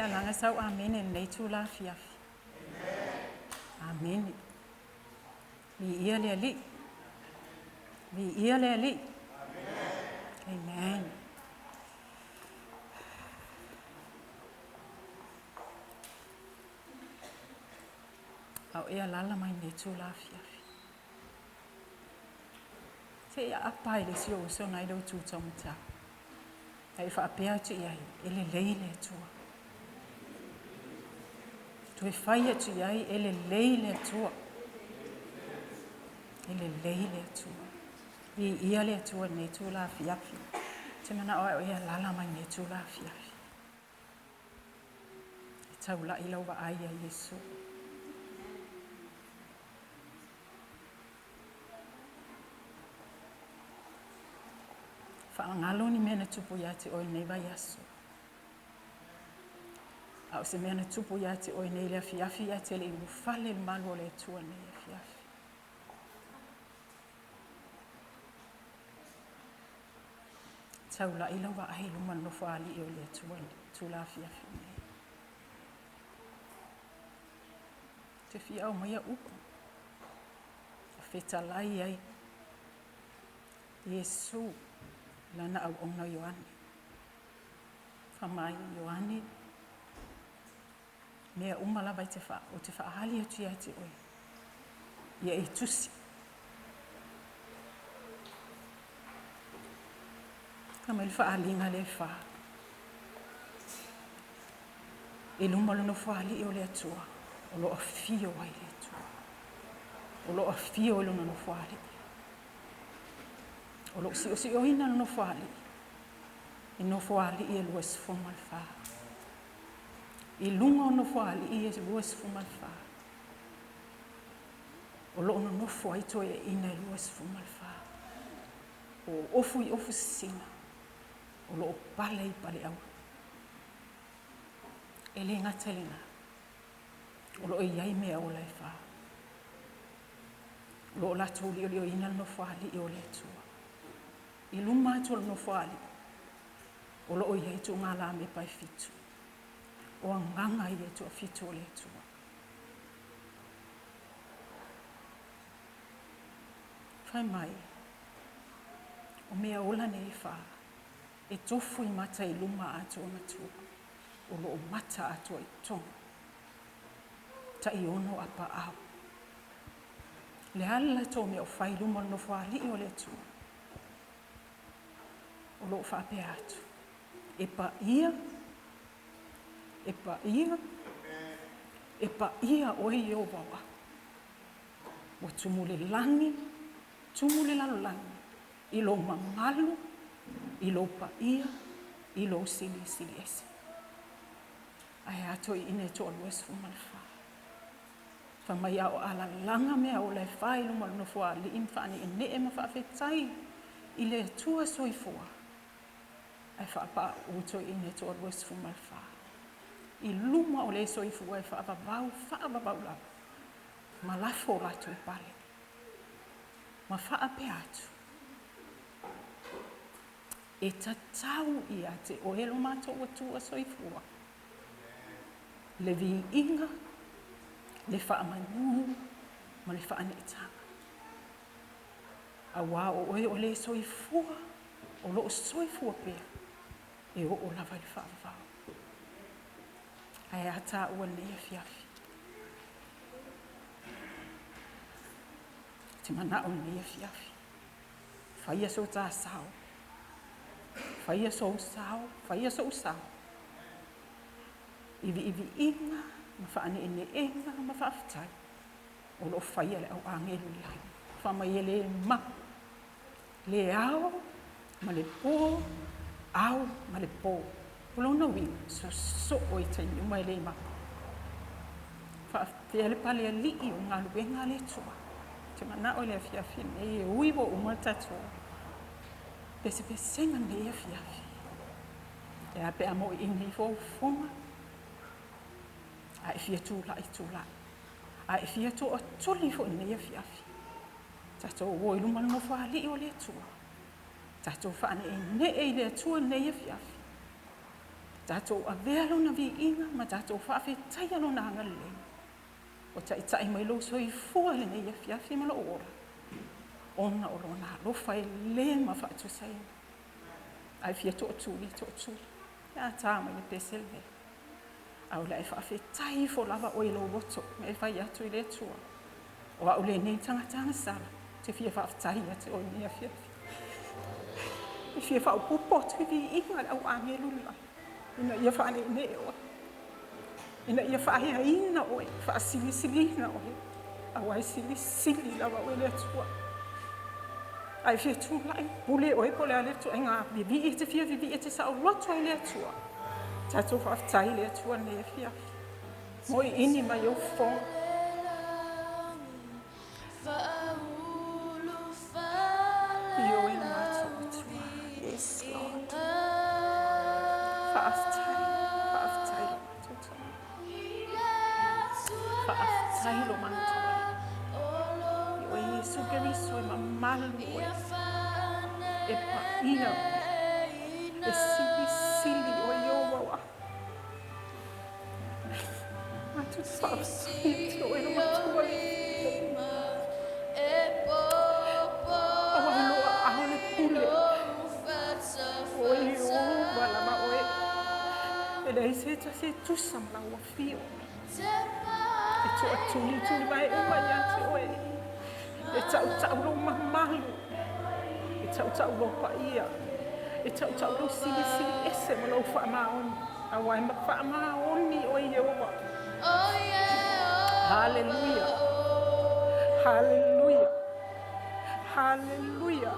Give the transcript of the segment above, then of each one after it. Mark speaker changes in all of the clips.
Speaker 1: Se alaga sau amene i lenei itula afiafi. Amene. Viia le Alii. Viia le Alii. Amen. A o e alala mai lenei itula afiafi. Se i aapa i le isi ou uso na i lou tu taumatau. A e faapea atu i ai, e lelei le Atua. Toe fai atu i ai, e lelei le Atua. E lelei le Atua. Viia le Atua i lenei itula afiafi. Ou te manao lava o e alaala mai lenei itula afiafi. E taulai lau vaai ia Iesu. Faagalo ni mea na tupu ia te oe i lenei vaiaso. A o se mea na tupu ia te oe nei i le afiafi ae te le i ulufale i le malu o le Atua i lenei afiafi. Taulai lau vaai i luma o le Nofoalii o le Atua i le itula afiafi nei. Ou te fia aumaia upu e fetalai ai Iesu i lana auauna o Ioane. Fai mai Ioane, mea uma lava ou te faaali atu ia te oe, ia e tusi. Fai mai le faaaliga lea e fa. I luma o le Nofoalii o le Atua, o lo o afio ai le Atua. O lo o afio i lona Nofoalii. O lo o siosioina le Nofoalii i Nofoalii e 24. I luga o Nofoalii e 24, o lo o nonofo ai toeaiina e 24. O ofu i ofu sisina, o lo o pale i paleaua. E le gata i lena, o lo o i ai mea ola e fa. O lo o latou liolioina le Nofoalii o le Atua. I luma atu o le Nofoalii, o lo o i ai tuugalamepa e fitu. O agaga ia e toafitu o le Atua. Fai mai, o mea ola nei e fa, e tofu i mata i luma atoa matua, o lo o mata atoa i totonu, tai ono apa ao. Le a le latou mea o fai i luma o le Nofoalii o le Atua? O lo o faapea atu, E paia, e paia, e paia oe Ieova o Au. Ua tumu le lagi, tumu le lalolagi, i lou mamalu, i lou paia, i lou silisili ese. Ae a toeaiina e toalua 14. Fai mai a o alalaga mea ola e fa i luma o le Nofoalii ma faaneenee ma faafetai i le Atua soifua, ae faapauu toeaiina e toalua 14 i luma o le soifua e faavavau, faavavau lava ma lafo o latou pale. Ma faapea atu, E tatau ia te oe lo matou Atua soifua, le viiga, le faamanu ma le faaneetaga, auā o oe o le soifua o lo o soifua pea e oo lava i le faavavau. Ae a tāua i lenei afiafi? Ou te manao i lenei afiafi, faia so tā sao, faia sou sao, faia sou sao, i viiviiga ma faaneeneega ma faafetai o lo o faia e le au agelu i le lagi. Fai mai e le mapu le ao ma le po, ao ma le po. O lona uiga, sosoo i taimi uma e le mapu. Faafefea le pale alii o galuega a le Atua. Ou te manao i le afiafi nei e ui ua uma le tatou pesepesega i lenei afiafi. E a pe a moiina ifo ou fofoga, a e fia tulai, tulai. A e fia toatuli foi i lenei afiafi, tatou o i luma o le Nofoalii o le Atua. Tatou faaneenee i le Atua i lenei afiafi. Tatou avea lona viiga ma tatou faafetaia lona agalelei. Ua taitai mai lou soifua i lenei afiafi ma lou ola, ona o lona alofa e le mafatusaina. Ae fia tootuli, tootuli. Ia tā mai le pese lenei. A o le a e faafetai ifo lava oe i lou loto, ma e fai atu i le Atua. O au lenei tagata agasala, ou te fia faafetai ia te oe i lenei afiafi. E fia faaopoopo atu i viiga a le au agelu le la, ina ia faaneenee oe, ina ia faaeaina oe, faasilisiliina oe, aua e silisili lava oe le Atua. A e fia tulai, pule oe po o le a le ituaiga vivii e te fia vivii e te saoloto ai le Atua. Tatou faafetai i le Atua lenei afiafi. Mo iini mai ou fofoga. Ioe lo matou Atua. Yes, Lord. Faafetai, faafetai lo matou Tama. Faafetai lo matou Alii. Ioe Iesu Keriso e mamalu oe. E paia oe. E silisili oe i ou au aho. Matou te faafetai ia te oe lo matou Alii. Aua e lou aao le pule. O Ieova lava oe. E leai se tasi e tusa ma lau afio. E toatulituli mai uma ia te oe. E tautau lou mamalu. E tautau lou paia. E tautau lou silisili ese ma lou faamaoni. Aua e faamaoni oe Ieova. Haleluia. Haleluia. Haleluia.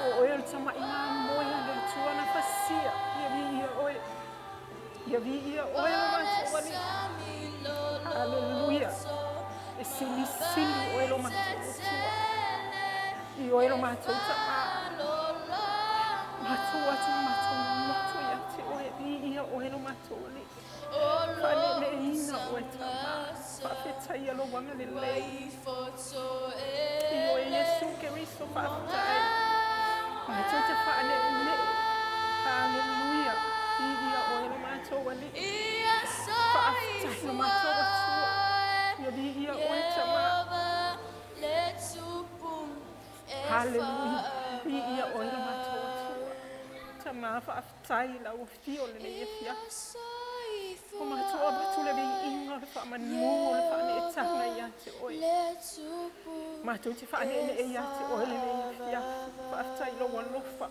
Speaker 1: O oe o le tamaʻi mamoe a le Atua na fasia. Ia viia oe. Ia viia oe lo matou Alii. Haleluia. E silisili oe lo matou Atua. Ioe lo matou Tamā. Matou atu ma matou loto ia te oe. Viia oe lo matou Alii. Faaneeneeina oe Tamā. Faafetaia lou agalelei. Ioe Iesu Keriso faafetai. Matou te faaneenee. Haleluia. Viia oe lo matou Alii. Faafetai lo matou Atua. Ia viia oe Tamā. Haleluia. Viia oe lo matou Atua. Tamā faafetai i lau afio lenei afiafi. O matou avatu le viiga o le faamanu o le faaneetaga ia te oe. Matou te faaneenee ia te oe lenei afiafi. Faafetai i lou alofa.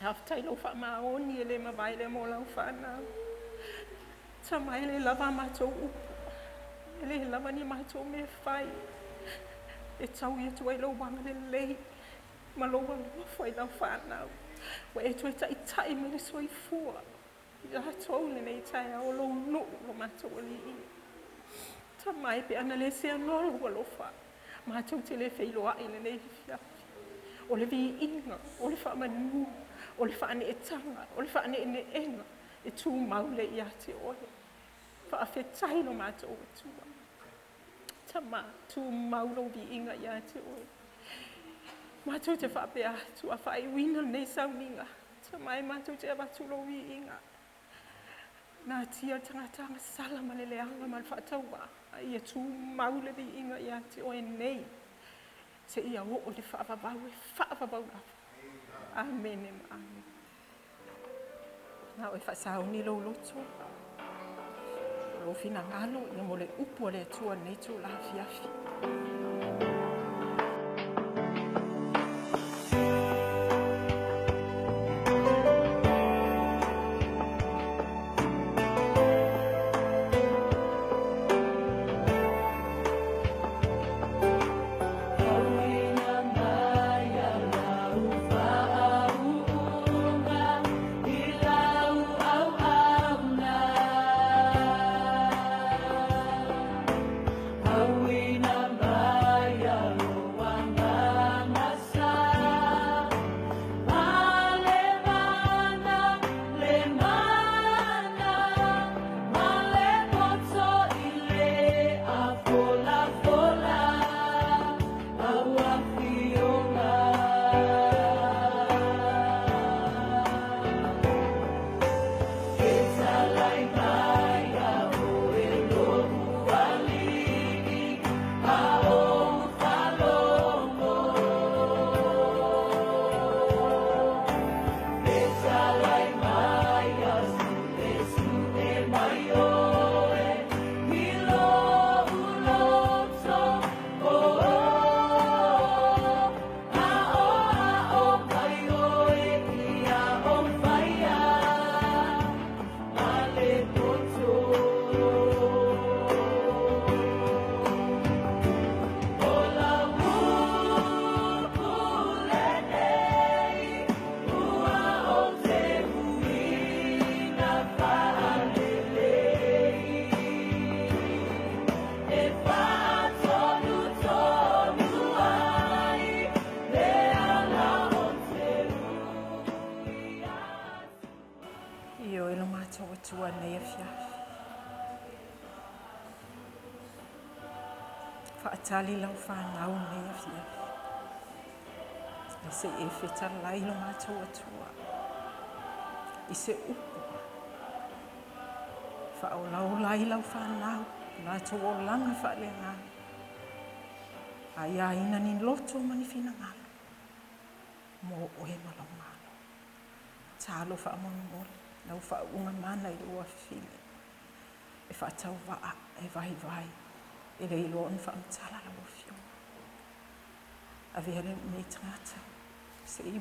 Speaker 1: Faafetai i lou faamaoni e le mavae lea mo lau fanau. Tama e le lava a matou upu. E le lava ni matou mea fai. E taui atu ai lou agalelei ma lou alofa i lau fanau. Ua e toe taitai mai le soifua i latou lenei taeao o lou nuu lo matou alii. Tama e pe ana le seanoa lou alofa. Matou te le feiloai lenei afiafi. O le viiga, o le faamanu, o le faaneetaga, o le faaneeneega e tumau lea ia te oe. Faafetai lo matou Atua. Tama, tumau lou viiga ia te oe. Matou te faapea atu a faaiuina lenei sauniga. Tama e matou te avatu lou viiga. Natia le tagata agasala ma le leaga ma le faatauvaa. A ia tumau le viiga ia te oe nei. Seia oo i le faavavau e faavavau lava. Amene ma amene. Na o e faasauni lou loto, o lou finagalo ia mo le upu a le Atua i lenei itula afiafi.
Speaker 2: Auina mai.
Speaker 1: Atua lenei afiafi. Faatali lau fanau lenei afiafi. E se i e fetalai lo matou Atua i se upu faaolaola ai lau fanau, latou olaga faaleagaga. Aiaina ni loto ma ni finagalo mo oe ma lau Malo. Talo faamolemole lau faauuga mana i le uafu e faatauvaa, e vaivai, e le iloa ona faamatala lau Afioga. Avea lenei tagata se i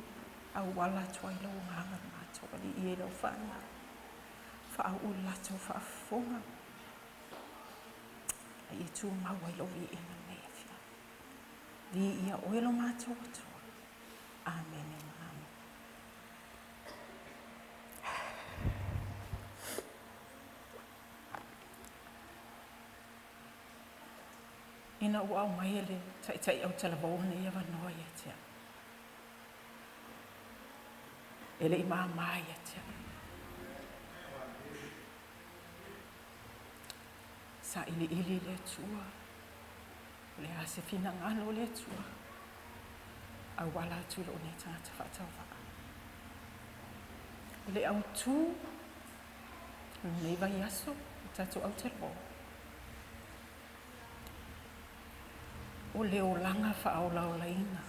Speaker 1: auala atu ai lau agaga i matou alii e lau fanau. Faauu i latou faafofoga a ia tumau ai lou viiga lenei afiafi. Viia oe lo matou Atua. Amene ma amene. Ina ua aumai e le taitai autalavou lenei avanoa ia te au, e le i māmā ia te au. Sailiili le Atua, o le a se finagalo o le Atua, auala atu i lou nei tagata faatauvaa. O le autu o lenei vaiaso o tatou autalavou, o le olaga faaolaolaina,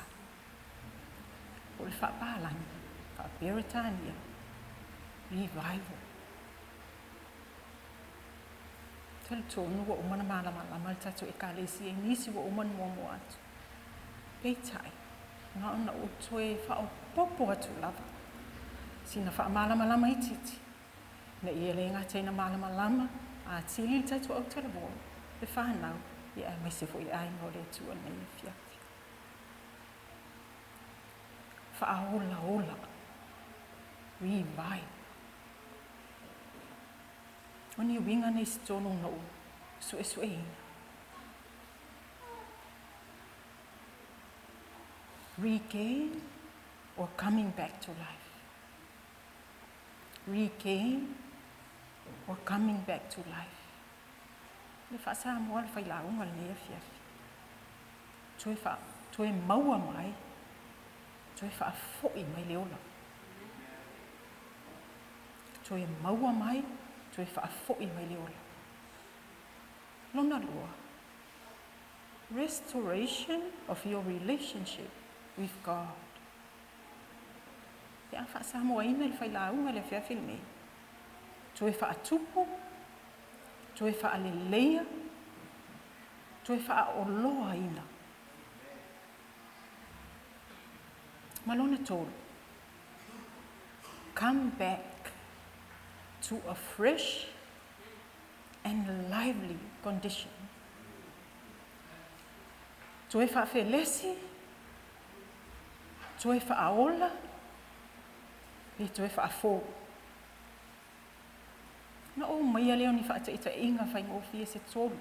Speaker 1: o le faapalagi, faa-Peretania, revival. Talitonu ua uma ona malamalama le tatou Ekalesia i nisi ua uma ona muamua atu. Peitai, na ona ou toe faaopoopo atu lava sina faamalamalama itiiti, ina ia le gata ina malamalama atili le tatou autalavou, le fanau, ia aemaise foi le aiga o le Atua i lenei afiafi. Faaolaola, revive. O ni uiga nei se tonu na ou suesueina. Regain or coming back to life. Regain or coming back to life. Le faasamoa le failauga lenei afiafi. Toe, toe maua mai, toe faafoi mai le ola. Toe maua mai, toe faafoi mai le ola. Lona lua, restoration of your relationship with God. Pe a faasamoaina le failauga le afiafi lenei. Toe faatupu, toe faaleleia, toe faaoloaina. Ma lona tolu, come back to a fresh and lively condition. Toe faafelesi, toe faaola, pe toe faafou. Na ou maia lea o ni faataitaiga faigofie se tolu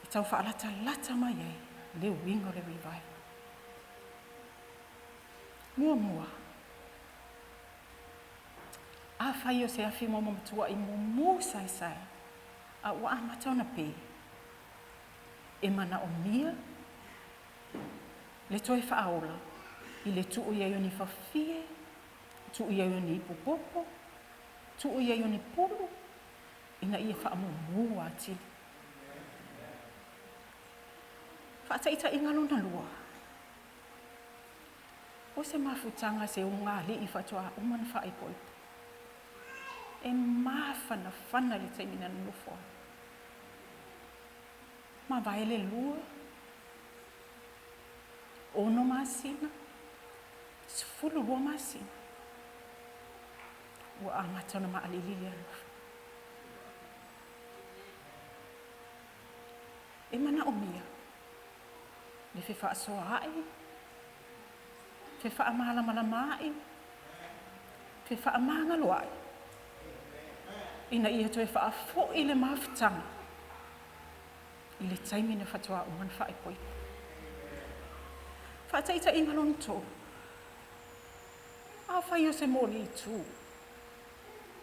Speaker 1: e tau faalatalata mai ai le uiga o le revival. Muamua, afai o se afi maumautuai mumu saesae a ua amata ona pē, e manaomia le toe faaola i le tuu i ai o ni fafie, tuu i ai o ni ipupopo, tuu i ai o ni pulu, ina ia faamumu atili. Faataitaiga lona lua, o se mafutaga se ulugalii faatoa uma ona faaipoipo. E mafanafana le taimi na nonofo ai. Mavae le 2, 6 masina, 12 masina, ua amata ona maalili le alofa. E manaomia le fefaasoaai, fefaamalamalamaai, fefaamagaloai, ina ia toe faafoi le mafutaga i le taimi na faatoa uma ona faaipoipo. Faataitaiga lona tolu, afai o se moli tu.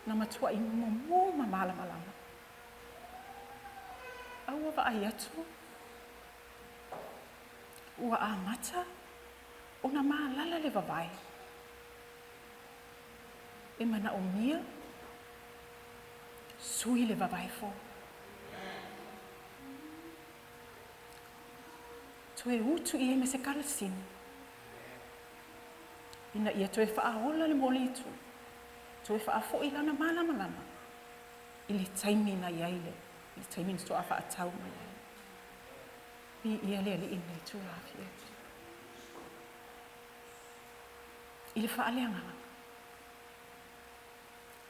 Speaker 1: Na matuaʻi mumu ma malamalama. A ua vaai atu, ua amata ona malala le vavae. E manaʻomia, sui le vavae fou. Toe utu i ai ma se kalasini, ina ia toe faaola le moli i tua, toe faafoi lana malamalama i le taimi na i ai le, le taimi na toa faatau mai ai. Viia le Alii i lenei itula afiafi. I le faaleagaga,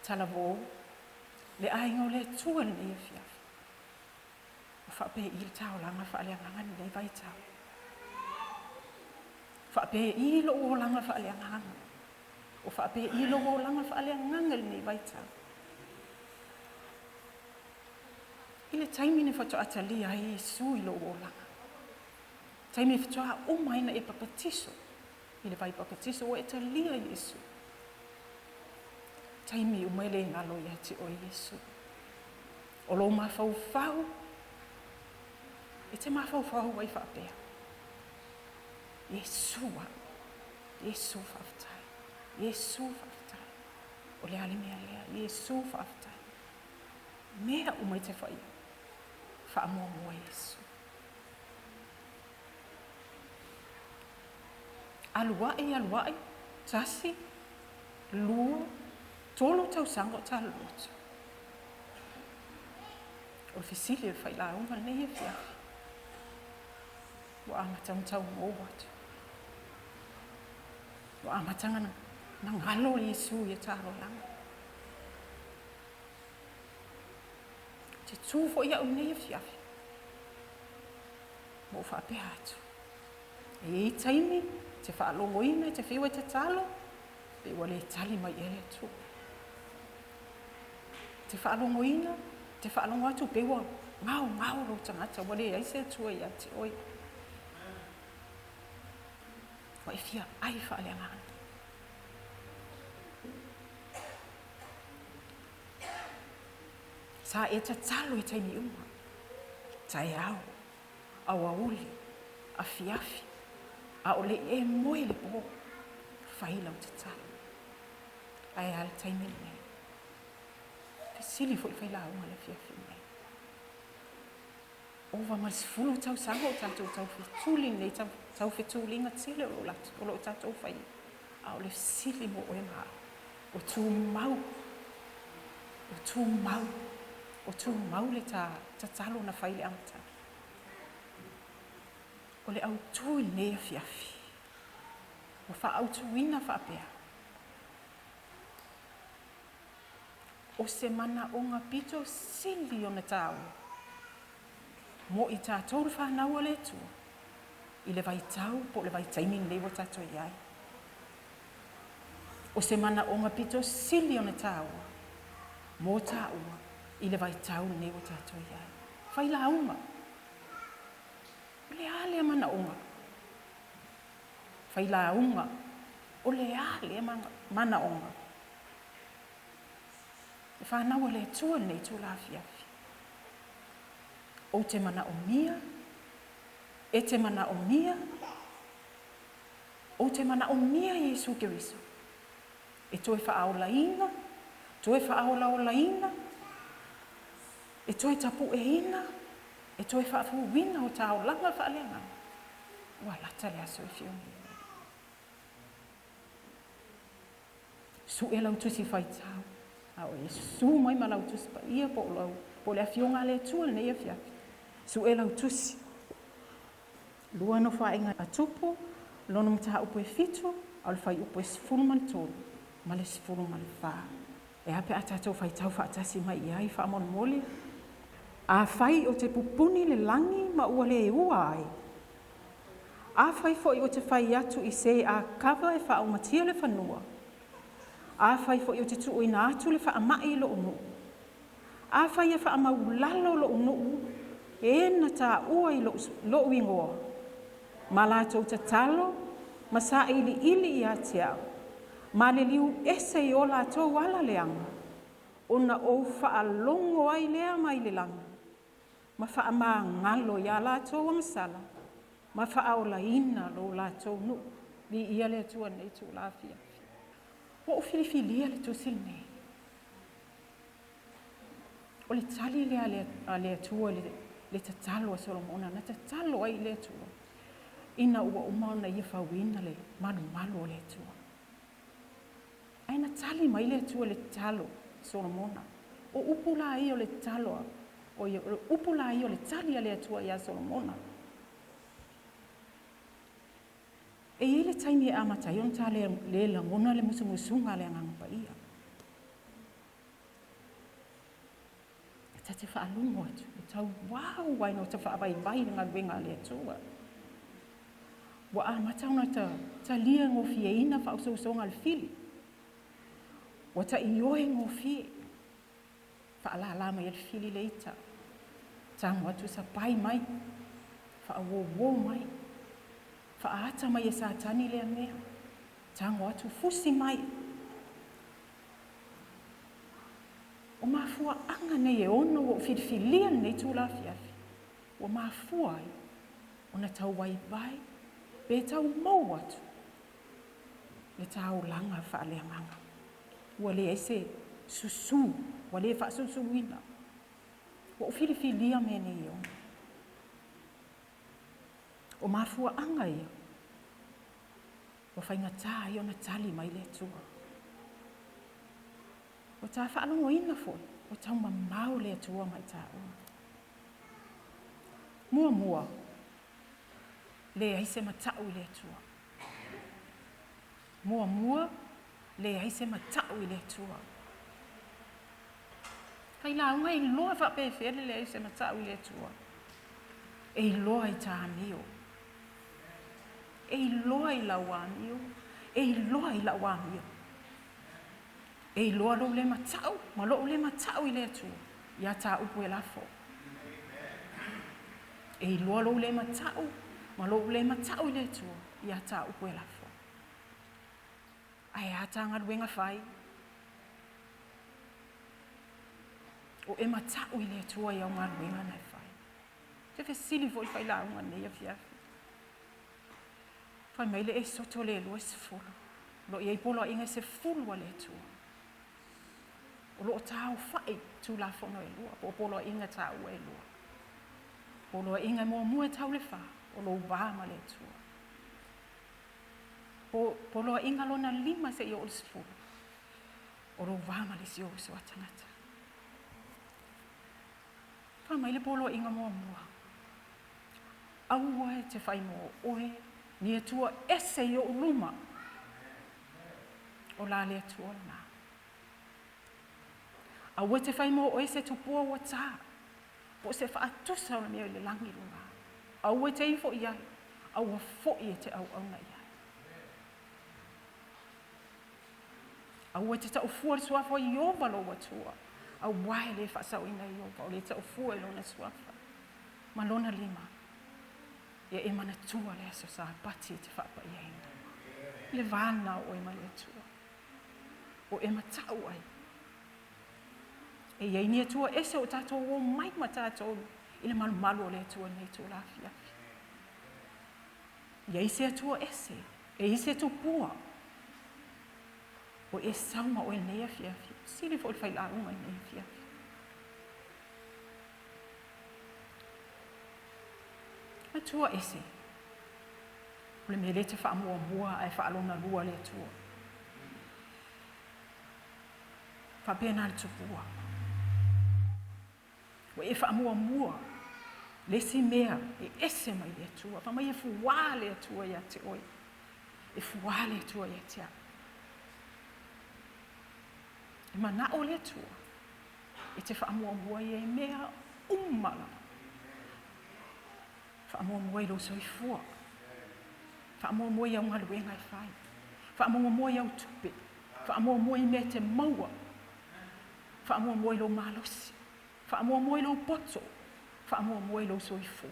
Speaker 1: talavou le aiga o le Atua i lenei afiafi. Ua faapei le taolaga faaleagaga i lenei vaitau. Faapei lou olaga faaleagaga. Ua faapei lou olaga faaleagaga i lenei vaitau. I le taimi na faatoa talia ai Iesu i lou olaga, taimi faatoa uma ai na e papatiso, i le vai papatiso ua e talia Iesu. Taimi uma e le galo ia te oe Iesu. O lou mafaufau, e te mafaufau ai faapea, Iesu au, Iesu faafetai, Iesu faafetai, o le a le mea lea, Iesu faafetai. Mea uma i te whaia, faamuamua Iesu. Alu aʻe, alu aʻe, tasi, lua, tolu tausaga o talulu atu. O le fesili o le failauga lenei afiafi. Ua amata ona taugou atu. Ua amata ona galo Iesu ia talolaga. Te tū foi au nei afiafi. Ma ou faapea atu. E i ai taimi, te faalogoina, te fiu e tatalo, pe ua le tali mai ea le Atua. Te faalogoina, te faalogo atu pe ua gao gao lou tagata, ua leai se Atua ia te oe. Ua e fia ai faaleagaga. Sa e tatalo i taimi uma, taeao, aoauli, afiafi, a o le i e moe i le pō, fai lau tatalo. Ae a le taimi lenei? Fesili foi failauga le afiafi nei. Ova ma le 10 tausaga o tatou taufetuli lenei taufetuliga tele o lo o tatou faia. A o le fesili mo oe ma au, o tumau, o tumau, o tumau le tatalo na fai i le amataga. O le autu i lenei afiafi, ua faaautuina faapea, o se manaoga pito sili ona taua mo i tatou le fanau a le Atua i le vaitau po o le vaitaimi lenei ua tatou i ai. O se manaoga pito sili ona taua mo taua i le vaitau lenei ua tatou i ai. Fai lauga. O le a lea manaoga? Fai lauga. O le a lea manaoga? E fanau a le Atua lenei itula afiafi. Ou te manaomia, e te manaomia, ou te manaomia Iesu Keriso e toe faaolaina, toe faaolaolaina, e toe tapueina, e toe faafuuina o taolaga faaleagaga. Ua lata le aso e fio nei ai. Sue lau tusi faitau, a o e susu mai ma lau tusi paia po o lau, po o le afioga a le Atua lenei afiafi. Sue lau tusi. Lua nofoaiga a Tupu, lona mataupu e 7, a o le fuaiupu e 13 ma le 14. E a pe a tatou faitau faatasi mai i ai faamolemole? Afai o te pupuni le lagi ma ua le ua ai, afai foi o te fai atu i se a kava e faaumatia le fanua, afai foi o te tuuina atu le faamai i lou nuu, afai e faamaulalo lou nuu, e na taua i lou igoa, ma latou tatalo ma sailiili ia te au, ma le liu ese i o latou ala leaga, Ona ou faalogo ai lea mai le lagi, ma faamagalo iā latou agasala, ma faaolaina lo latou nuu. Viia le Atua i lenei itula afiafi. Ua ou filifilia le tusi lenei. O le tali lea a le Atua i le tatalo a Solomona na tatalo ai i le Atua ina ua uma ona ia fauina le malumalu o le Atua. Ae na tali mai le Atua i le tatalo a Solomona. O upu la ia o le tatalo, o upu la ia o le tali a le Atua ia Solomona. E i ai le taimi e amata ai ona ta le lagona le musumusuga a le Agaga Paia. E ta te faalogo atu, e tau wow ai ona ta faavaivai i le galuega a le Atua. Ua amata ona ta talia gofieina faaosoosoga a le fili. Ua ta ioe gofie, faalala mai e le fili le ita, tago atu sapai mai, faauouo mai, faaata mai e Satani lea mea, tago atu fusi mai. O mafuaaga nei e ono ua ou filifilia lenei itula afiafi, ua mafua ai ona tau vaivai pe tau mou atu le taulaga faaleagaga. Ua leai se susu, ua le faasusuina. Ua ou filifilia mea nei e ono. O mafuaaga ia, ua faigata ai ona tali mai le Atua. Ua ta faalogoina foi, ua taumamao le Atua mai taua. Muamua, leai se matau i le Atua. Muamua, leai se matau i le Atua. Failauga e iloa faapefea le leai se matau i le Atua. E iloa i ta amio. E iloa i lau amio. E iloa i lau amio. E iloa lou le matau ma lou le matau i le Atua ia ta upu e lafo. E iloa lou le matau ma lou le matau i le Atua ia ta upu e lafo. Ae a ta galuega fai? O e matau i le Atua i au galuega na e fai. Te fesili foi le failauga nei afiafi. Fai mai le Esoto le 20. Lo i ai poloaiga e 10 a le Atua. O loo taofa'i Tulafono e lua, po o poloaiga taua e lua. Poloaiga e muamua e tau le fa, o lou va ma le Atua. Poloaiga lona 5 seia oo i le 10, o lou va ma le isi ou uso a tagata. Fai mai le poloaiga muamua, aua e te fai mo oe ni Atua ese i ou luma. O la le Atua lena. Aua e te fai mo oe se tupua ua tā, po o se faatusa o le mea i le lagi i luga. Aua e te ifo i ai, aua foi e te auauna i ai. Aua e te taufua le suafa o Ieova lou Atua, aua e le faasaoina e Ieova o le taufua i lona suafa ma lona lima. Ia e manatua le aso Sapati e te faapaiaina. Le va lena o oe ma le Atua. O e matau ai. E i ai ni Atua ese o tatou o mai ma tatou i le malumalu o le Atua nei itula afiafi. I ai se Atua ese, e i se tupua. O e sau ma oe nei afiafi. Sili foi le failauga i nei afiafi. Atua ese. O le mea lea e te faamuamua ae faalonalua le Atua. Faapena le tupua. Ua e faamuamua le isi mea e ese mai le Atua. Fai mai e fuā le Atua ia te oe. E fuā le Atua ia te au. E manao le Atua e te faamuamua ia i mea uma lava. Faamuamua i lou soifua. Faamuamua i au galuega e fai. Faamuamua i au tupe. Faamuamua i mea e te maua. Faamuamua i lou malosi. Faamuamua i lou poto. Faamuamua i lou soifua.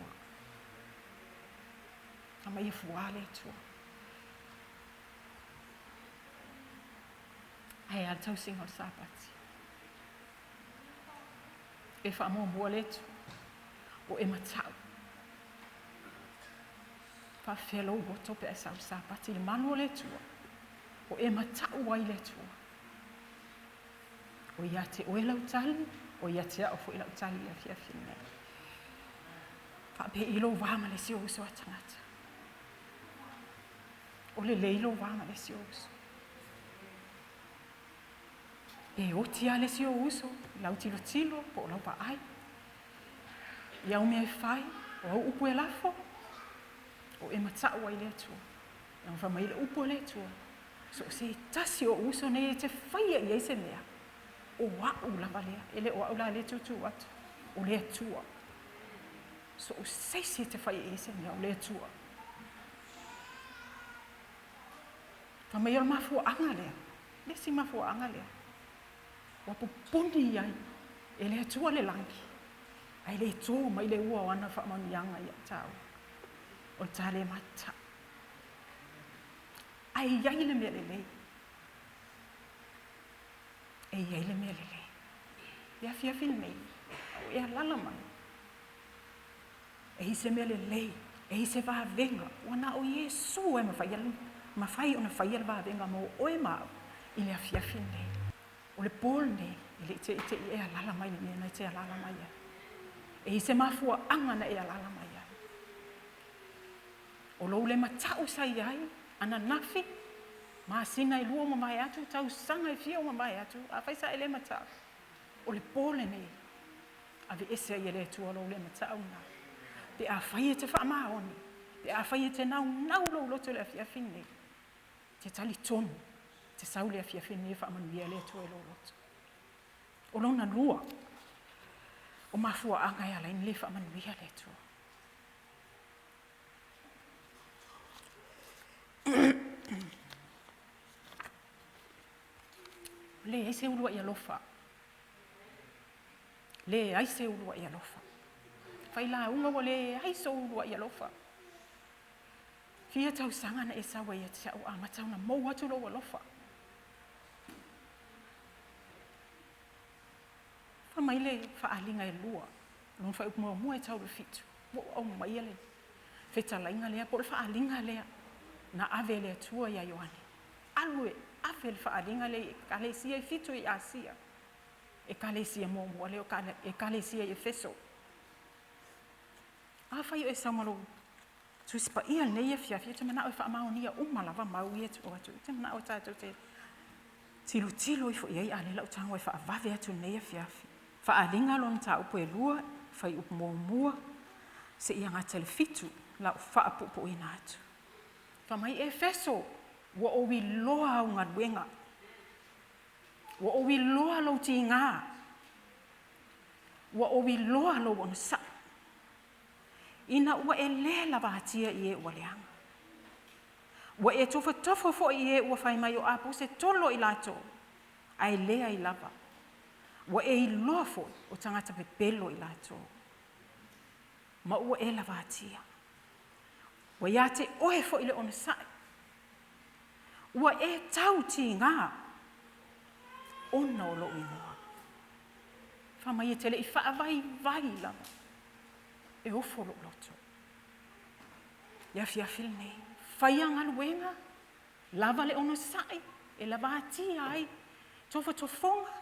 Speaker 1: Aumai e fuā le Atua. Ae a le tausiga o le Sapati. E faamuamua le Atua, o e mata'u. Faafefea lou loto pe a e sau i le Sapati i le malu o le Atua, o e mata'u ai le Atua. O ia te oe lau tali, o ia te a'u foi lau tali i le afiafi lenei. Faapei lou va ma le isi ou uso a tagata. O lelei lou va ma le isi ou uso. E oti lava le isi ou uso i lau tilotilo po o lau vaai. I au mea e fai, o au upu e lafo, o e mata'u ai le Atua. Leaga fai mai le upu a le Atua, so o se tasi o ou uso nei e te faia i ai se mea, o a'u lava lea, e le o a'u la lea e tūtū atu, o le Atua. So o se isi e te faia i ai se mea, o le Atua. Fai mai o le mafuaaga lea, le isi mafuaaga lea, ua pupuni ai e le Atua le lagi, ae le tō mai le ua o ana faamanuiaga ia tāua. O le tā le mata. Ae i ai le mea lelei. E i ai le mea lelei. I afiafi lenei, a ua e alala mai, e i se mea lelei, e i se vavega, ua na o Iesu e mafai, mafai ona faia le vavega mo oe ma au i le afiafi lenei. O le po lenei, e le i teʻiteʻi e alala mai le mea na e te alala mai ai. E i se mafuaaga na e alala mai ai. O lou le mata'u sa i ai ananafi, masina e lua ua mavae atu, tausaga e fia ua mavae atu, afai sa e le mata'u, o le po lenei, aveese ai e le Atua lou le mata'u lena. Pe afai e te faamaoni, pe afai e te naunau lou loto i le afiafi lenei, te talitonu, te sau le afiafi lenei e faamanuia le Atua i lou loto. O lona lua, o mafuaaga e ala ai ona le faamanuia le Atua. Leai se uluai alofa. Leai se uluai alofa. Failauga ua leai sou uluai alofa. Fia tausaga na e sau ai ia te a'u amata ona mou atu lou alofa. Fai mai le faaaliga e lua, lona fuaiupu muamua e tau i le 7, ua ou aumaia le fetalaiga lea po o le faaaliga lea na ave e le Atua ia Ioane. Alu e ave le faaaliga lea i Ekalesia e 7 i Asia, Ekalesia muamua lea o Ekalesia i Efeso. Afai o e sau ma lou Tusi Paia lenei afiafi, ou te manao e faamaonia uma lava mau ia e tuu atu. Ou te manao tatou te tilotilo ifo i ai, a o lea la ou tago e faavave atu i lenei afiafi. Faaaliga lona mataupu e lua, fuaiupu muamua, seia gata i le 7, lau faapuupuuina atu. Fai mai, Efeso, ua ou iloa au galuega, ua ou iloa lou tiga, ua ou iloa lou onosai, ina ua e lē lavatia i e ua leaga. Ua e tofotofo foi i e ua fai mai o aposetolo i latou, ae leai lava. Ua e iloa foi o tagata pepelo i latou, ma ua e lavatia. Ua ia te oe foi le onosai. Ua e tau tiga ona o lou igoa. Fai mai e te le i faavaivai lava e ofo lou loto. I afiafi lenei, faia galuega, lava le onosai e lavatia ai tofotofoga,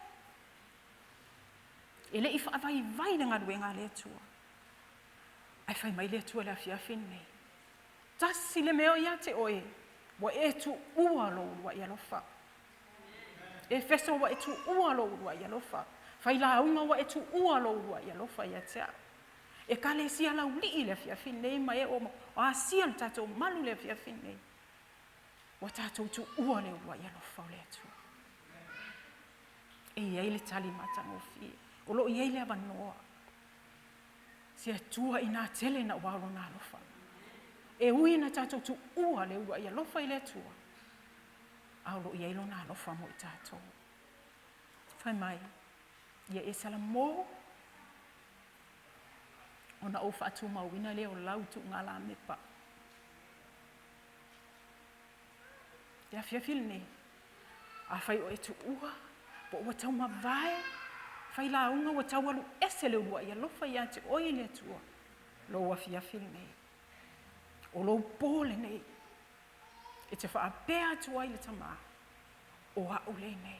Speaker 1: e le i faavaivai le galuega a le Atua. Ae fai mai le Atua i le afiafi lenei, tasi le mea o ia te oe, ua e tuua lou uluai alofa. Efeso ua e tuua lou uluai alofa. Failauga ua e tuua lou uluai alofa ia te a'u. Ekalesia laulii i le afiafi lenei ma e ua asia le tatou malu i le afiafi lenei. Ua tatou tuua le uluai alofa o le Atua. E i ai le tali matagofie. O lo o i ai le avanoa. Se Atua inā tele naʻauao lona alofa. E ui ina tatou tuua le uluai alofa i le Atua, a o lo o i ai lona alofa mo i tatou. Fai mai, ia e Salamo, ona ou faatumauina lea o lau tuugalamepa. Le afiafi lenei, afai o e tuua, po ua taumavae, Failauga ua tau alu ese le uluai alofa ia te oe e le Atua, lou afiafi lenei. O lou po lenei, e te faapea atu ai le Tama, o a'u lenei,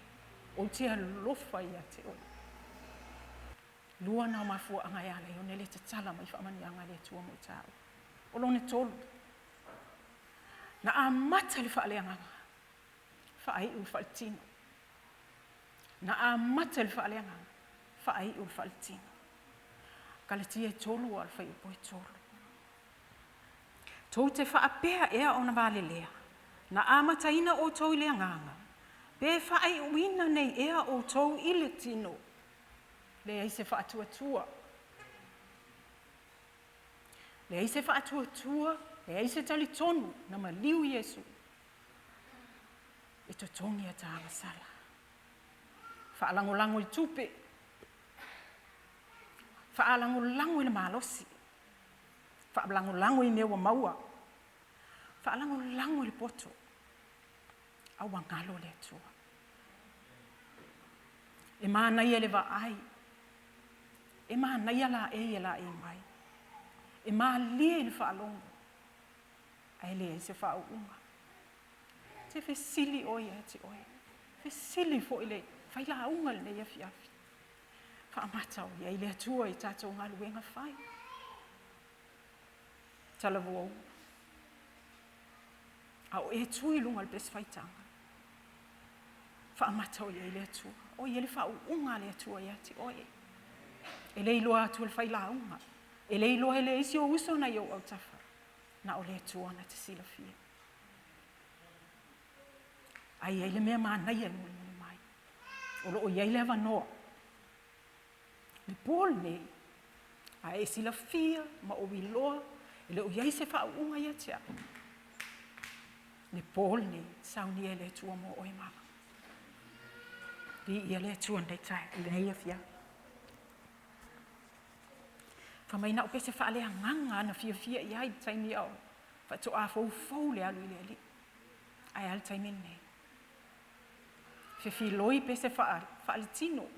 Speaker 1: ou te alofa ia te oe. Lua na o mafuaaga e ala ai ona e le tatala mai faamanuiaga a le Atua mo tāua. O lona tolu, na amata le faaleagaga, faaiu le faaletino. Na amata le faaleagaga, faaiu le faaletino. Kalatia e tolu a o le fuaiupu e tolu. Tou te faapea ea ona valelea, na amataina outou i le agaga, pe faaiuina nei ea outou i le tino? Leai se faatuatua. Leai se faatuatua, leai se talitonu na maliu Iesu e totogi a ta agasala. Faalagolago i tupe, faalagolago i le malosi, faalagolago i mea ua maua, faalagolago i le poto, a ua galo le Atua. E manaia le vaai, e manaia laei e laei mai, e malie i le faalogo, ae leai se faauuga. Te fesili oe ia te oe, fesili foi le failauga lenei afiafi. Faamata o i ai le Atua i tatou galuega fai. Talavou, a o e tu i luga o le pese faitaga, faamata o i ai le Atua. O i ai le faauuga a le Atua ia te oe. E le iloa atu e le failauga, e le iloa e le isi ou uso na i ou autafa, na o le Atua na te silafia. Ae i ai le mea manaia e mulimuli mai. O lo o i ai le avanoa. Le po lenei, a e silafia ma ou iloa, e le o i ai se faauuga ia te au. Le po lenei, saunia e le Atua mo oe ma au. Viia le Atua i lenei taeao, lenei afiafi. Fai mai na o pese faaleagaga na fiafia i ai i le taimi a o faatoa foufou le alu i le Alii. Ae a le taimi lenei? Fefiloi pese faaletino. Ou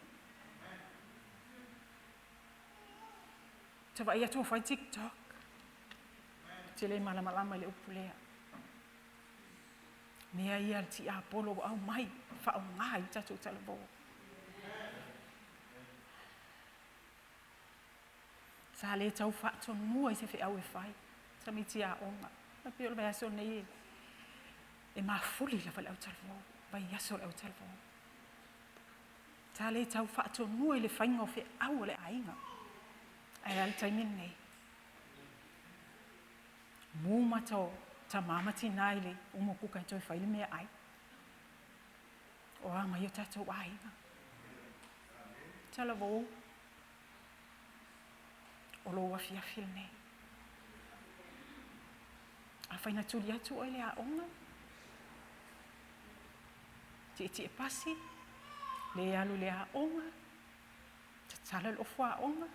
Speaker 1: te vaai atu ua fai TikTok. Ou te le malamalama i le upu lea. Mea ia a le tiapolo ua aumai e faaaoga ai le tatou talavou. Sa le tau faatonua i se feau e fai, tamaiti aoga. E pei o le vaiaso lenei e mafuli lava le autalavou, vaiaso o le autalavou. Sa le tau faatonua i le faiga o feau a le aiga. Ae a le taimi lenei? Mū mata o tama ma tinā i le umukuka e toe fai le meaai. O a mai o tatou aiga? Talavou, o lou afiafi lenei. Afai na tuli atu oe i le aoga, tietie pasi, le alu i le aoga, tatala le ofu aoga,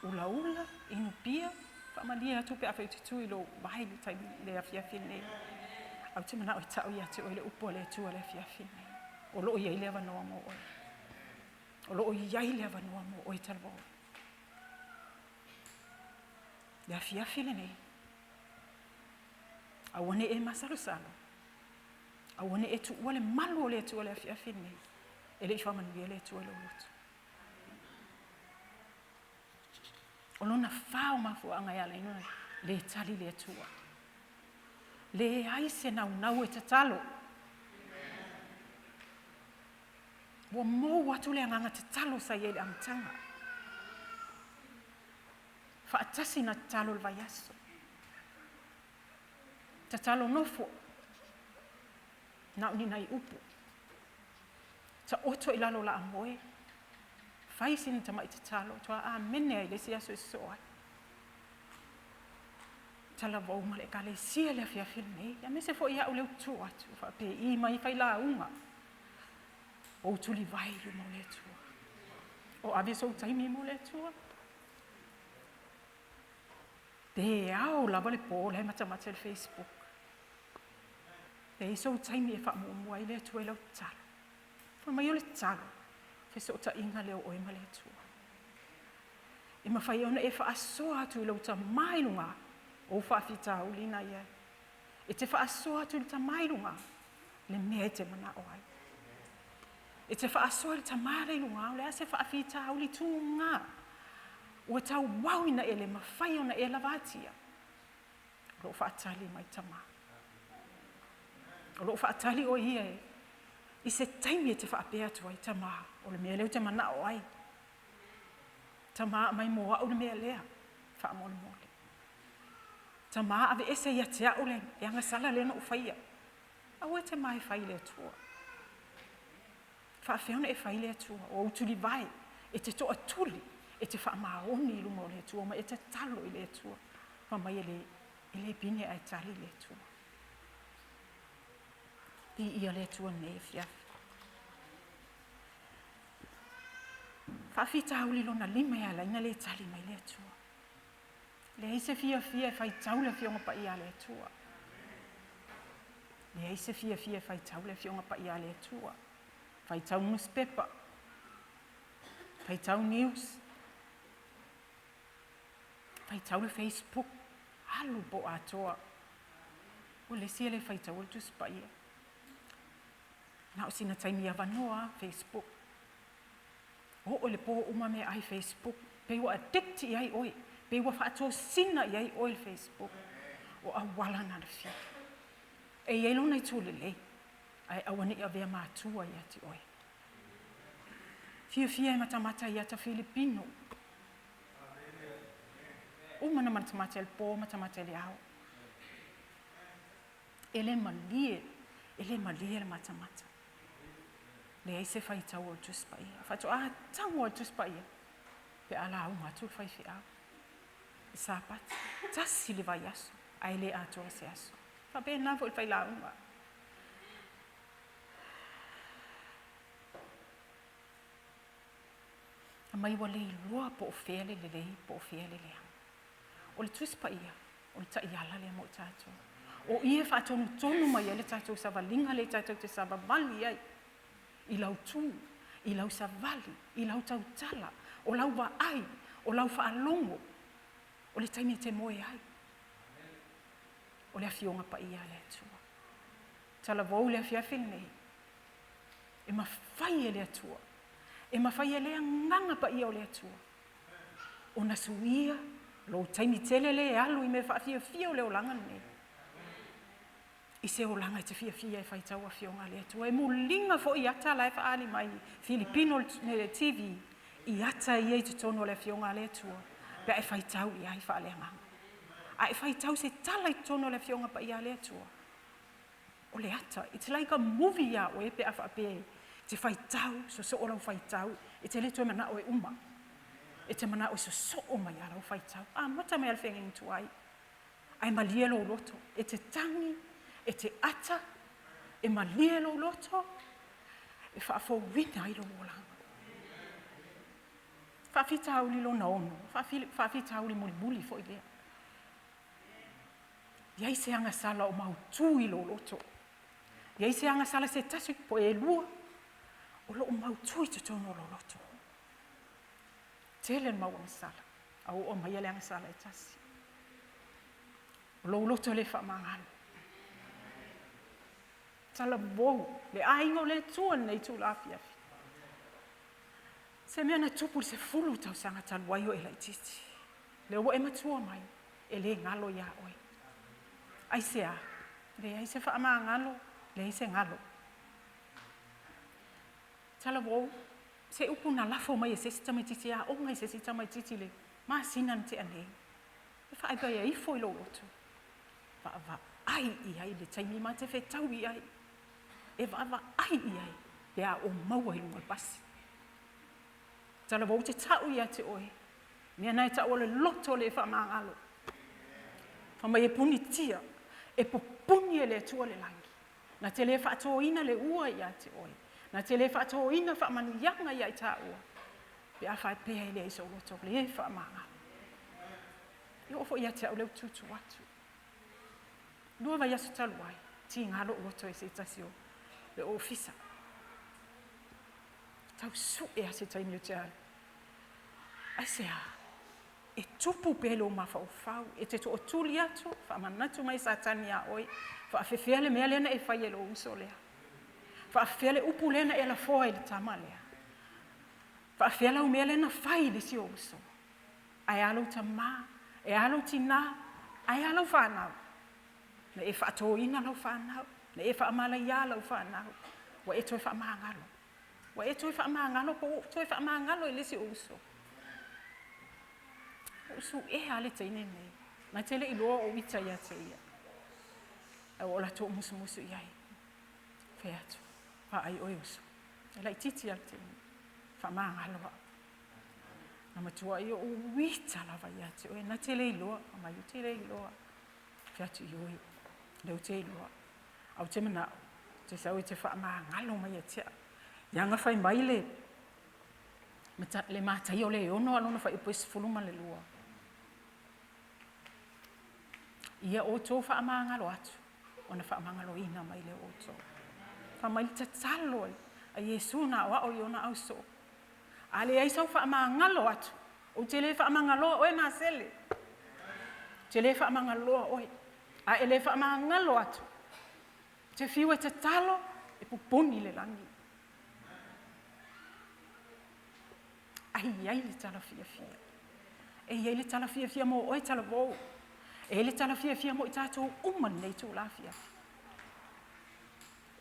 Speaker 1: ulaula, inu pia, faamalie atu pe afai ou te tu i lou vae i le taimi i le afiafi lenei. Ae ou te manao e tau ia te oe le upu a le Atua i le afiafi lenei. O lo o i ai le avanoa mo oe. O lo o i ai le avanoa mo oe talavou. Le afiafi lenei, aua ne i e masalosalo, aua ne i e tuua le malu o le Atua i le afiafi lenei, e le i faamanuia le Atua i lou loto. O lona fa o mafuaaga e ala ai ona le tali le Atua. Leai se naunau e tatalo. Ua mou atu le agaga tatalo sa i ai i le amataga. Faatasi na tatalo i le vaiaso. Tatalo nofo. Na o ni nai upu. Taoto i lalo o laamoe. Fai sina tamai tatalo, toa amene ai i le isi aso e sosoo ai. Talavou ma le Ekalesia i le afiafi lenei, aemaise foi au lea ou te tu atu, faapei mai failauga, ou tulivae i luma o le Atua. O ave sou taimi mo le Atua. Pe ao lava le po la e matamata i le Facebook. Leai sou taimi e faamuamua ai le Atua i lau tatalo. Fai mai o le tatalo. Fesootaiga lea o oe ma le Atua. E mafai ona e faasoa atu i lou Tama i luga, ou faafitauli na i ai. E te faasoa atu i le Tama i luga, le mea e te manao ai. E te faasoa i le Tama lea i luga, o le a se faafitauli tuga ua tauau ina e le mafai ona e lavatia, o lo o faatali mai Tama. O lo o faatali o ia e i se taimi e te faapea atu ai, Tama, o le mea lea ou te manao ai. Tama, aumai mo au le mea lea, faamolemole. Tama, aveese ia te au le agasala lea na ou faia. Aua e te ma e fai i le Atua. Faafefea ona e fai i le Atua? O ou tulivae, e te toatuli, e te faamaoni i luma o le Atua ma e tatalo i le Atua. Fai mai e le, e le pine ae tali le Atua. Viia le Atua nei afiafi. Faafitauli lona lima e ala ai ona le tali mai le Atua. Leai se fiafia e faitau le Afioga Paia a le Atua. Leai se fiafia e faitau le Afioga Paia a le Atua. Faitau nusipepa, faitau news, faitau le Facebook, alu po atoa. O le isi e le faitaua le Tusi Paia. Na o sina taimi avanoa Facebook. Oo i le pō uma meaai Facebook, pei ua addict i ai oe, pei ua faatosina i ai oe le Facebook. O auala na le fili. E i ai lona itu lelei, ae aua ne i avea matua ia te oe. Fiafia e matamata i ata Filipino. Uma na matamata i le pō, matamata i le ao. E le malie, e le malie le matamata. Leai se faitau o le Tusi Paia. Faatoa tago le Tusi Paia pe a lauga atu le faifeau. I Sapati, tasi le vaiaso, ae le atoa se aso. Faapena foi le failauga. Aumai ua le iloa po o fea le lelei po o fea le leaga. O le Tusi Paia, o le taiala lea mo i tatou. O i e faatonutonu mai ai le tatou savaliga lea tatou te savavali ai i lau tu, i lau savali, i lau tautala, o lau vaai, o lau faalogo, o le taimi e te moe ai. O le Afioga Paia a le Atua. Talavou le afiafi lenei, e mafai e le Atua, e mafai e le Agaga Paia o le Atua ona suia lou taimi tele lea e alu i mea faafiafia o le olaga lenei, i se olaga e te fiafia e faitau Afioga a le Atua. E muliga foi i ata la e faaali mai Filipino le TV i ata ia i totonu o le Afioga a le Atua pe a e faitau i ai faaleagaga. A e faitau se tala i totonu o le Afioga Paia a le Atua, o le ata, it's like a movie iā oe pe a faapea e te faitau, sosoo lau faitau, e te le toe manao e uma. E te manao e sosoo mai lava lau faitau. Amata mai lava le feagaiga tuai, ae malie lou loto. E te tagi, e te ata, e malie lou loto, e faafouina ai lou olaga. Faafitauli lona ono, faafitauli mulimuli foi lea. I ai se agasala o mautū i lou loto. I ai se agasala se tasi po e lua o lo o mautū i totonu o lou loto. Tele le mau agasala, a ua oo mai le agasala e tasi. O lou loto le faamagalo. Talavou le aiga o le Atua i lenei itula afiafi. Se mea na tupu i le 10 tausaga talu ai o e laitiiti. Lea ua e matua mai, e le galo iā oe. Aisea? Leai se faamagalo, leai se galo. Talavou, se upu na lafo mai e se isi tamaitiiti e aoga i se isi tamaitiiti i le masina na tea nei, e faaivaia ifo i lou loto, vaavaai i ai le taimi ma te fetau i ai, e vaavaai i ai pe a o maua i luga o le pasi. Talavou te ta'u ia te oe, mea na e ta'u o le loto le faamagalo. Fai mai e punitia, e pupuni e le Atua le lagi. Na te le faatōina le ua ia te oe, na te le faatōina faamanuiaga ia i tāua, pe a faapea e leai sou loto le faamagalo. E oo foi ia te au lea ua tutu atu. 2 vaiaso talu ai, tiga lou loto e se tasi o le ofisa. Tau suʻe lava se taimi ou te alu. Aisea? E tupu pea lou mafaufau, e te tootuli atu, faamanatu mai Satani iā oe, faafefea le mea lea na e faia i lou uso lea? Faafefea le upu lea na e lafoa i le tama lea? Faafefea lau mea lea na fai i le isi ou uso? Ae a lou tamā? E a lou tinā? Ae a lau fanau? Na e faatōina lau fanau, na e faamalaiā lau fanau, ua e toe faamagalo. Ua e toe faamagalo po ua ou toe faamagalo i le isi ou uso. Ua ou suʻea lava le teine lenei, na te le i iloa o ou ita ia te ia. Ae ua ou alu atu ou musumusu i ai. Fai atu, vaai oe uso. E laitiiti lava le teine. Faamagalo au. Na matuai ou ita lava ia te oe, na te le iloa, fai mai, ou te le iloa. Fai atu, ioe, o lea ou te iloa. Ae ou te manao, e te sau e te faamagalo mai ia te au. Leaga fai mai le, le Mataio le 6 a lona fuaiupu e 12. Ia outou faamagalo atu, ona faamagaloina mai lea o outou. Fai mai le tatalo a Iesu na aoao i ona ausoo. A leai sau faamagalo atu, ou te le faamagaloa oe Masele. Ou te le faamagaloa oe. A e le faamagalo atu, ou te fiu e tatalo, e pupuni le lagi. Ai i ai le tala fiafia. E i ai le tala fiafia mo oe talavou. E i ai le tala fiafia mo i tatou uma i lenei itula afiafi.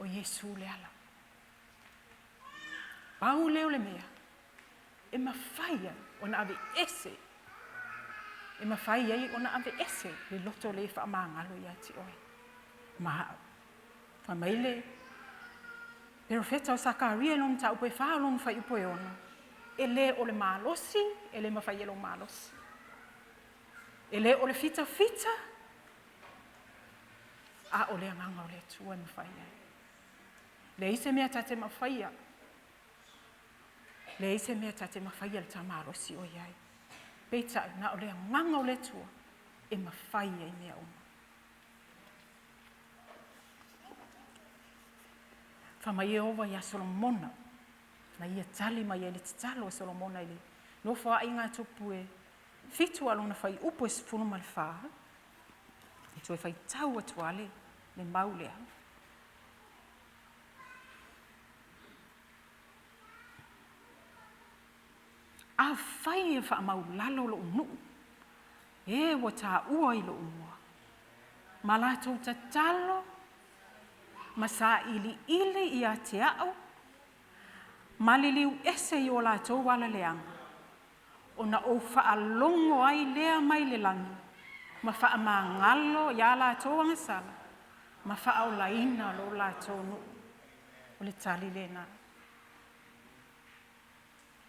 Speaker 1: O Iesu le ala. Pau lea o le mea e mafai ai ona aveese, e mafai ai ona aveese le loto le faamagalo ia te oe ma au. Fai mai le perofeta o Sakaria i lona mataupu e fa o lona fuaiupu e ono, E le o le malosi, e le mafai e lou malosi. E le o le fitafita, a o le agaga o le Atua e mafai ai. Leai se mea ta te mafaia. Leai se mea ta te mafaia le ta malosi o i ai. Peitai, na o le agaga o le Atua e mafai ai mea uma. Fai mai Ieova iā Solomona, na ia tali mai ai le tatalo a Solomona i le nofoaiga a tupu e fitu a lona fuaiupu e 14, e toe faitau atu lava le, le mau lea. Afai e faamaulalo lou nuu, e ua taua i lou igoa, ma latou tatalo ma sailiili ia te au, ma liliu ese i o latou ala leaga, ona ou faalogo ai lea mai le lagi, ma faamagalo iā latou agasala, ma faaolaina lo latou nuu. O le tali lena.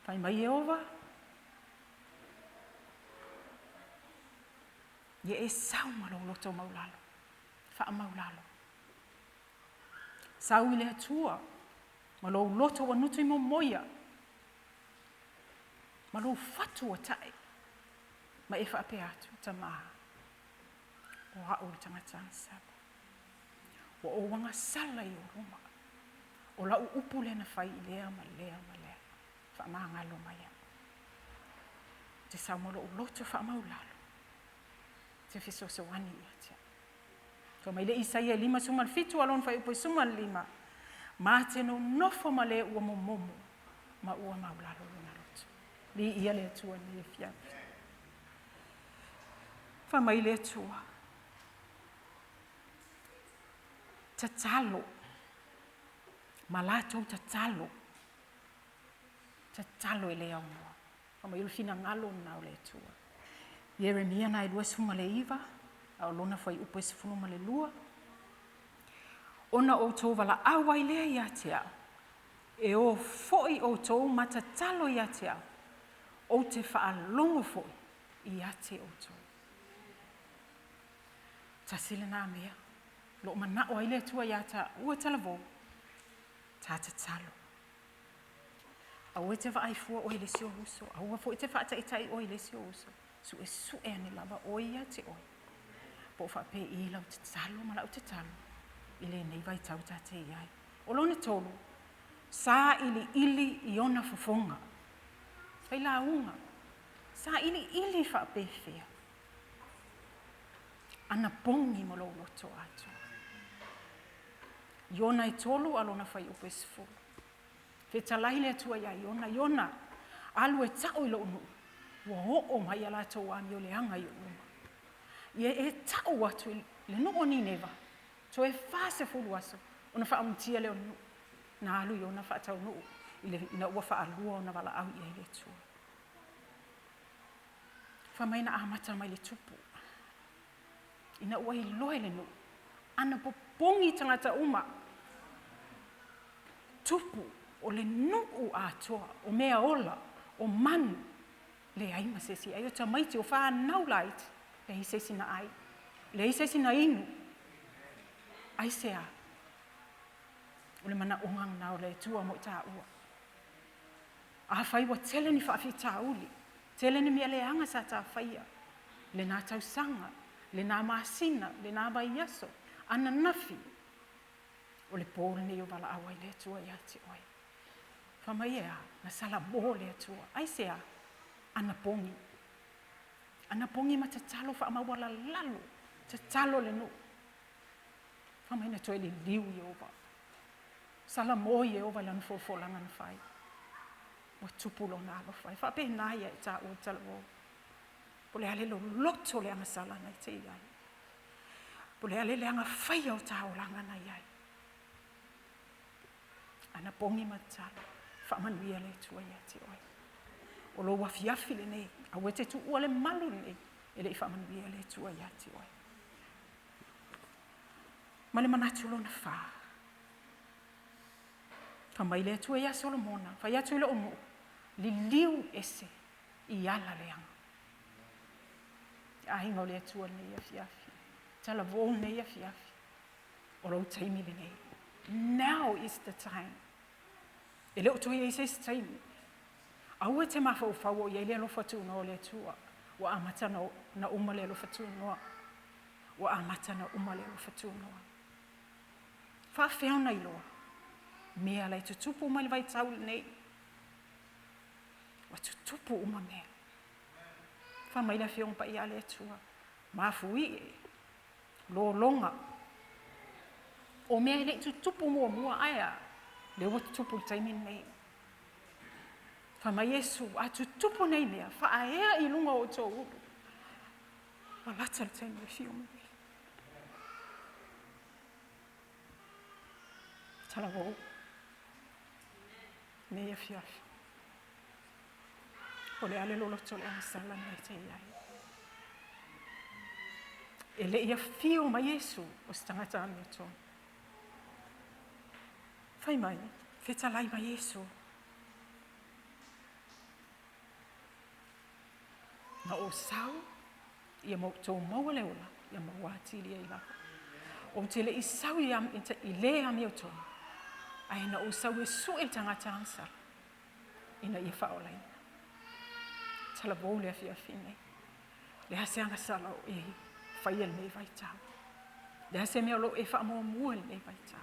Speaker 1: Fai mai Ieova, Ia e sau ma lou loto maulalo, faamaulalo. Sau i le Atua ma lou loto ua nutu i momoia, ma lou fatu ua tae, ma e faapea atu, Tamā, o au le tagata agasala. Ua ou agasala i ou luma. O lau upu lea na fai i lea ma lea ma lea. Faamagalo mai au. Ou te sau ma lou loto faamaulalo. Ou te fesoasoani ia te au. Fai mai le Isaia e 57 a lona fuaiupu e 15, Ma te nonofo ma le ua momomo ma ua maulalo lona loto. Viia le Atua i lenei afiafi. Fai mai le Atua, tatalo, ma latou tatalo, tatalo e le aunoa. Fai mai o le finagalo lena o le Atua. Ieremia na e 29, a o lona fuaiupu e 12, Ona outou valaau ai lea ia te au, e o foi outou ma tatalo ia te au, ou te faalogo foi ia te outou. Tasi lena mea, o lo o manao ai le Atua iā tāua talavou, tā tatalo. Aua e te vaai fua oe i le isi ou uso, aua foi e te faataitai oe i le isi ou uso. Suesue ane lava oe ia te oe. Po o faapei lau tatalo ma lau tatalo i lenei vaitau ta te i ai. O lona tolu, Sailiili i ona fofoga. Failauga, sailiili faapefea. Anapogi ma lou loto atoa. Iona e 3 a lona fuaiupu e 10. Fetalai le Atua iā Iona, Iona, alu e ta'u i lo'u nu'u, ua o'o mai a latou amioleaga i o'u luma. Ia e ta'u atu i le nu'u o Nineva, toe 40 aso ona faaumutia lea o le nu'u. Na alu Iona faataunu'u i le ina ua faalua ona valaau i ai le Atua. Fai mai na amata mai le tupu. Ina ua iloa e le nu'u, ana popogi tagata uma. Tupu o le nu'u atoa, o mea ola, o manu, leai ma se isi ai o tamaiti, o fanau laiti, leai se isi na ai, leai se isi na inu. Aisea? O le manaoga lena o le Atua mo i tāua. Afai ua tele ni faafitauli, tele ni mea leaga sa ta faia, lena tausaga, lena masina, lena vaiaso, ananafi, o le pō lenei o valaau ai le Atua ia te oe. Fai mai e a, na salamo le Atua. Aisea? Anapogi. Anapogi ma tatalo faamaualalalo, tatalo le nuu. Fai mai na toe liliu Ieova. Salamo Ieova i lana folafolaga na fai. Ua tupu lona alofa. E faapena ia i tāua talavou. Po o le a le loloto o le agasala na e te i ai. Po o le a le leaga faia o tā olaga na i ai. Anapogi ma tatalo, faamanuia le Atua ia te oe. O lou afiafi lenei, aua e te tuua le malu lenei, e le i faamanuia le Atua ia te oe. Ma le manatu lona fa. Fai mai le Atua iā Solomona, fai atu i lou nuu, liliu ese i ala leaga. Aiga o le Atua lenei afiafi, talavou lenei afiafi, o lou taimi lenei. Now is the time. E le o toe i ai se isi taimi. Aua e te mafaufau o i ai le alofa tunoa o le Atua. Ua amata na uma le alofa tunoa. Ua amata na uma le alofa tunoa. Faafefea ona iloa? Mea la e tutupu mai le vaitau lenei. Ua tutupu uma mea. Fai mai le Afioga Paia a le Atua, mafuie, lologa. O mea e le i tutupu muamua, ae a? Lea ua tutupu i le taimi lenei. Fai mai Iesu, a tutupu nei mea, faaea i luga o outou ulu. Ua lata le taimi e afio mai ai. Talavou. Nei afiafi. O le a le loloto o le agasala na e te i ai. E le i afio mai Iesu o se tagata amiotonu. Fai mai, fetalai mai Iesu. Na ou sau, ia ma outou maua le ola, ia maua atili ai lava. Ou te le i sau i, i le amiotonu, ae na ou sau e sue le tagata agasala, ina ia faaolaina. Talavou le afiafi nei. Le a se agasala o e faia lenei vaitau. Le a se mea o lo o e faamuamua i lenei vaitau.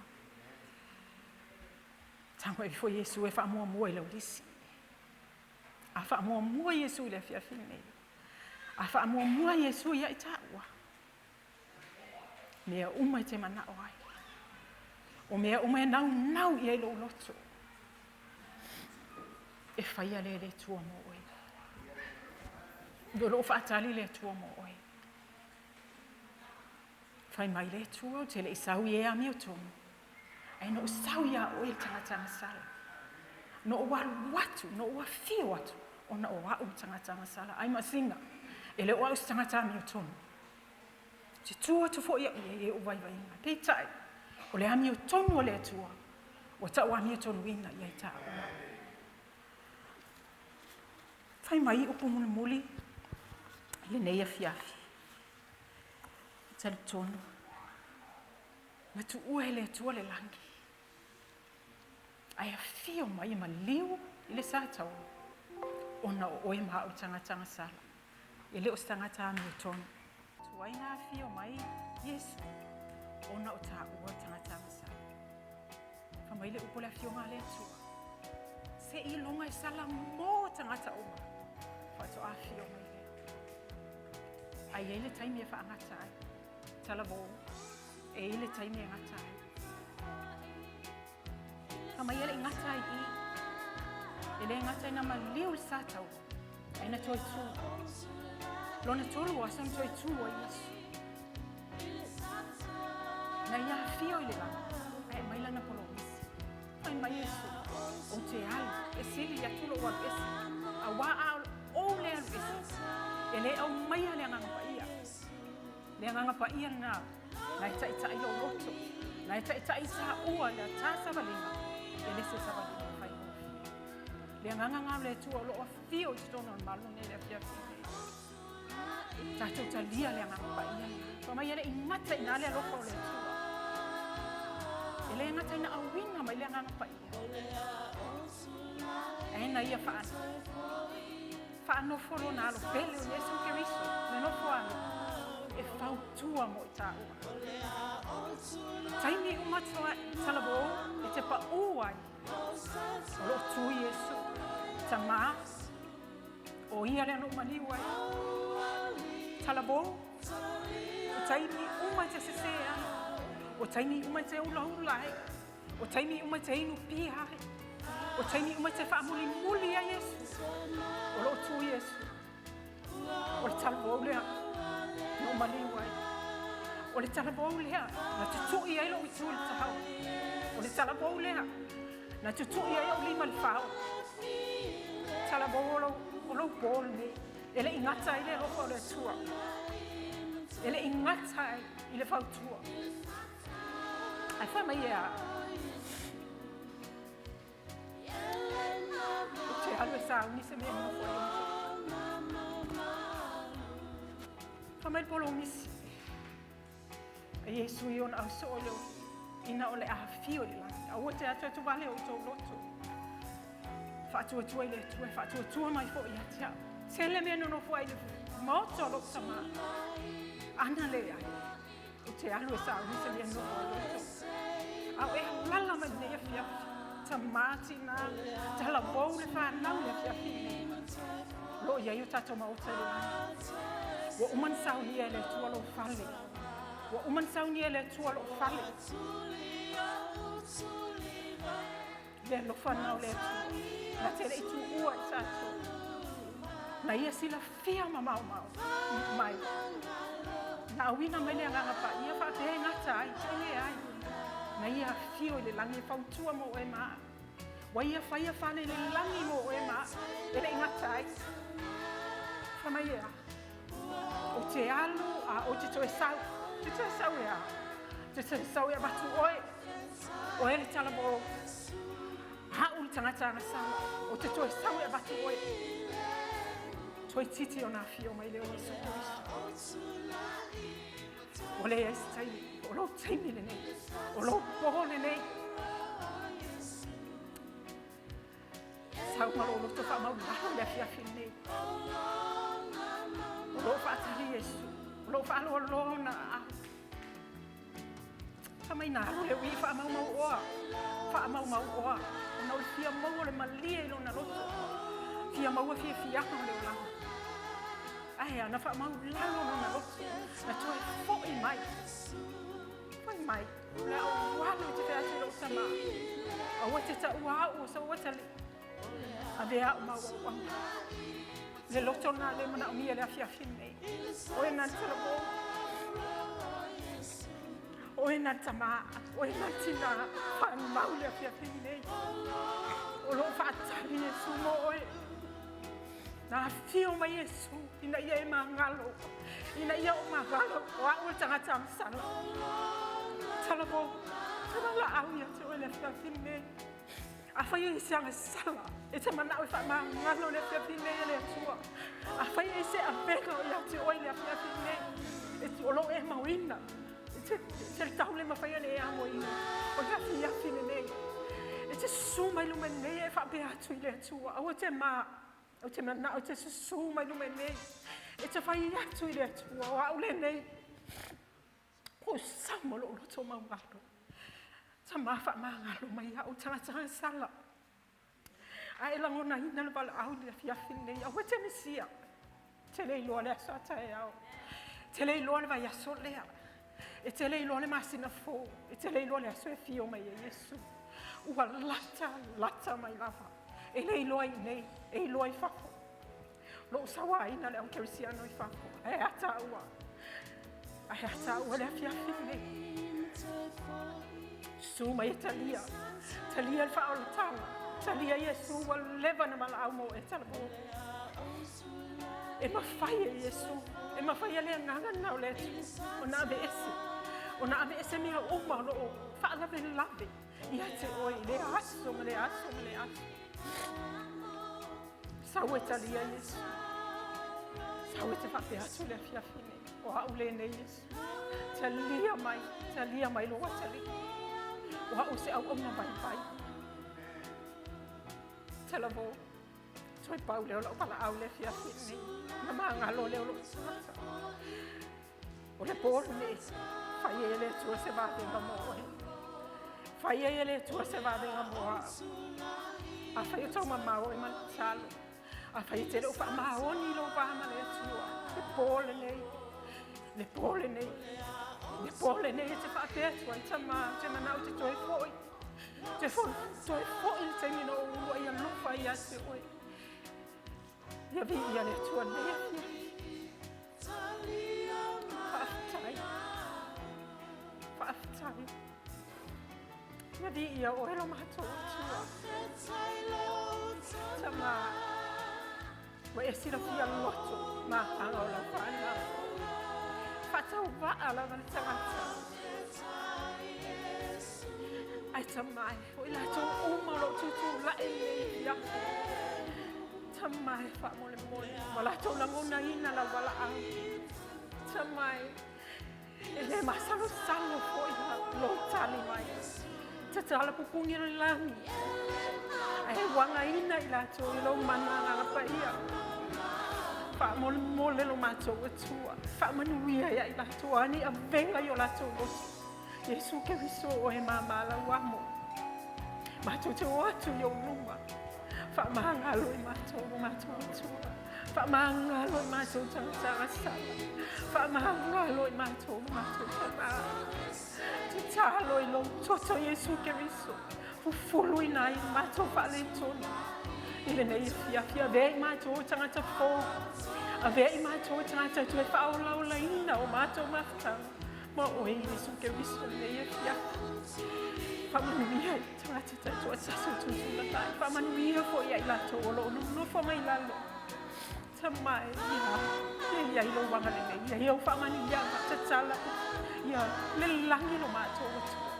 Speaker 1: Tago ifo Iesu e faamuamua i lau lisi. A faamuamua Iesu i le afiafi lenei. A faamuamua Iesu ia i tāua. Mea uma e te manao ai. O mea uma e naunau i ai lou loto. E faia lea e le Atua mo oe. O lo o faatali le Atua mo oe. Fai mai le Atua, ou te le i sau i e amiotonu, ae na ou sau iā oe le tagata agasala. Na ou alu atu, na ou afio atu, ona o a'u le tagata agasala. Ai masina, e le o a'u se tagata amiotonu. Ou te tu atu foi a'u i ai e ou vaivaiga. Peitai, o le amiotonu a le Atua, ua ta'u amiotonuina ia i tāua. Fai mai upu mulimuli i lenei afiafi. Talitonu, na tuua e le Atua le lagi, ae afio mai e maliu i le sataua, ona o oe ma a'u tagata agasala, e le o se tagata amiotonu. Tuai na afio mai Iesu, ona o tāua tagata agasala. Fai mai le upu o le Afioga a le Atua. Seiloga e salamo tagata uma faatoa afio mai lea. Ae i ai le taimi e faagata ai. Talavou, e i ai le taimi e gata ai. Fai mai e le i gata ai i i. E le gata ina maliu le sa taua, ae na toe tu. Lona tolu o aso na toe tu ai Iesu. Na ia afio i le lagi, ae aumai lana polomisi. Fai mai Iesu, Ou te alu, e sili atu lou alu ese, auā a ou le alu ese, e le aumaia le Agaga Paia. Le Agaga Paia lena, na e taitai lou loto, na e taitai saua i la ta savaliga, e le se savaliga e faigofie. Le Agaga lena o le Atua o lo o afio i totonu o le malu nei i le afiafi nei. Tatou talia le Agaga Paia lena. Fai mai e le i gata i ina le alofa o le Atua. E le gata ina auina mai le Agaga Paia. Ae na ia faa faanofo lona alo pele o Iesu Keriso, le nofo alo e fautua mo i tāua. Taimi uma talavou e te paʻū ai, o loo tu Iesu, Tamā, O ia lea na ou maliu ai. Talavou, o taimi uma e te sesē ai, o taimi uma e te ulaula ai, o taimi uma e te inu pia ai, o taimi uma e te faamulimuli ai Iesu, o loo tu Iesu. O le talavou lea na ou maliu ai. O le talavou lea na tutui ai lou itu i le tahau. O le talavou lea Na tutui ai ou lima i le fao. Talavou o lou, o lou pō lenei. E le i gata ai le alofa o le Atua. E le i gata ai i le fautua. Ae fai mai e a? Ou te alu e sauni se mea e nofo ai outou. Fai mai le polomisi. A Iesu i ona ausoo i le ina o le afifio i le lagi. Aua te atuatu vale o outou loto. Faatuatua i le Atua, e faatuatua mai foi ia te au. Tele mea nonofo ai i le maota o lou tamā. Ana leai, ou te alu e sauni se mea nonofo ai outou. A o e alala mai lenei afiafi, tamā tinā, talavou le fanau i le afiafi lenei. O lo o i ai o tatou maota i le lagi. Ua uma ona saunia e le Atua lou fale. Ua uma ona saunia e le Atua lou fale. Le alofa lena o le Atua, na te le i tuua i tatou. Na ia silafia mamaomao mai. Na auina mai le Agaga Paia faapea e gata ai, e leai. Na ia afio i le lagi e fautua mo oe ma au. Ua ia faia fale i le lagi mo oe ma au, e le i gata ai. Fai mai e a? Ou te alu a ou te toe sau. Te toe sau e a? Te toe sau e avatu oe. Oe le talavou. A'u le tagata agasala. Ou te toe sau e avatu oe. Toeitiiti ona afio mai lea o Iesu Keriso. Ua leai se taimi. O lou taimi lenei. O lou pō lenei. Sau ma lou loto faamaulalo i le afiafi lenei. O lo o faatali Iesu. O lo o faaloaloa ona aao. Fai mai na alu le uī faamaumau oa. Faamaumau oa. Ona o le fia maua o le malie i lona loto. Fia maua fiafiaga o le olaga. Ae a na faamaulalo lona loto. Na toe foi mai. Fai mai, o le a ou alu ou te fai atu i lou tamā. Aua te taua au o sou atalii. Avea au ma au auauna. Le loto lena le manaomia i le afiafi lenei. Oe na le talavou. Oe na le tamā. Oe na le tinā. Whanau le afiafi lenei. O loo faatali Iesu mo oe. Na afio mai Iesu ina ia e magalo, ina ia ou magalo, o au o le tagata agasala. Talavou, tavalaau ia te oe le afiafi lenei. Afai e i se agasala, e te manao e faamagalo le afiafi lenei e le Atua. Afai e i se avega o ia te oe le afiafi lenei, e o loo e mauina, e te, te tau le mafai ona e amoina, o le afiafi lenei. E te susu mai luma nei e faapea atu i le Atua, aua te mā, Ou te manao e te susu mai luma nei, e te fai atu i le Atua, o au lenei, o sau ma lou loto maualo. Tamā faamagalo mai au tagata sala. A e lagonaina le valaau i le afiafi lenei, aua e te misia. E te le iloa le aso a taeao. E te le iloa le vaiaso lea. E te le iloa le masina fou. E te le iloa le aso e afio mai ai Iesu. Ua lata, lata mai lava. E le iloa i inei, e iloa i fafo. Lou sauaina le au kerisiano i fafo. Ae a taua? Ae a taua le afiafi lenei? Susu mai e talia. Talia le faaolataga. Talia Iesu ua leva na valaau mo e talavou. E mafai e Iesu, e mafai e le agaga lena o le Atua ona aveese, ona aveese mea uma o lo o faalavelave ia te oe i lea aso ma lea aso ma lea aso. Sau e talia Iesu. Sau e te faapea atu le afiafi nei. O au lenei Iesu. Talia mai, talia mai lou atalii. O au se auauna vaivai. Talavou. Toe pau lea o lau valaau le afiafi lenei. Na magalo lea o lou tagata. O le po lenei, fai ai e le Atua se vavega mo oe. Fai ai e le Atua se vavega mo au. Afai o taumamao oe ma le tatalo, afai e te le o faamaoni lou va ma le Atua, le po lenei, le po lenei, le po lenei e te faapea atu ai, Tama, ou te manao ou te toe foi, toe foi, toe foi le taimi na ou uluai alofa ai ia te oe. Ia viia le Atua lenei afiafi. Faafetai. Faafetai. Ia viia oe lo matou Atua. Tama, ua e silafia loto ma aga o lau fanau. Faatauvaa lava le tagata. Ae Tama e, o i latou uma o lo o tutulai nei afiafi. Tama e, faamolemole, ua latou lagonaina lau valaau. Tama e, e le masalosalo foi lou tali mai. Tatala pupuni o le lagi, ae uagaina i latou i lou mana agaga paia. Faamolemole lo matou Atua, faamanuia ia i latou, a ni avega i o latou loto. Iesu Keriso o e māmā lau amo. Matou te o atu i ou luma. Faamagalo i matou lo matou Atua. Faamagalo i matou tagata agasala. Faamagalo i matou lo matou Tama. Tatalo i lou toto Iesu Keriso. Fufuluina ai matou faaletonu. I lenei afiafi, avea i matou o tagata fou. Avea i matou o tagata toe faaolaolaina o matou mafutaga. Ma oe Iesu Keriso lenei afiafi. Faamanuia i tagata taitoatasi o tutulaga'i. Faamanuia foi ia i latou o lo o nonofo mai lalo. Tama e, ia, ia i ai lou agalelei, ia i au faamanuiaga, tatala, ia le lagi lo matou Atua,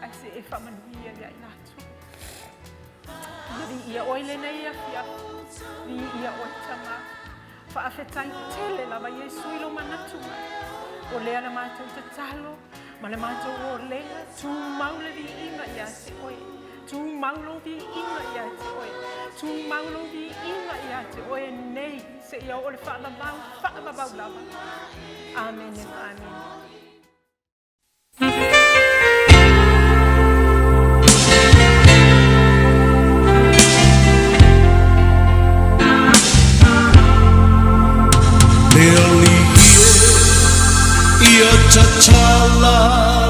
Speaker 1: ae se e faamanuia ia i latou. Ia viia oe lenei afiafi, viia oe Tama. Faafetai tele lava Iesu i lou manatu mai. O lea la matou tatalo ma le matou olega, tumau le viiga ia te oe. Tumau lou viiga ia te oe. Tumau lou viiga ia te oe nei seia oo le faavavau, faavavau lava. Amene ma amene.
Speaker 2: Le alii e, ia tatala.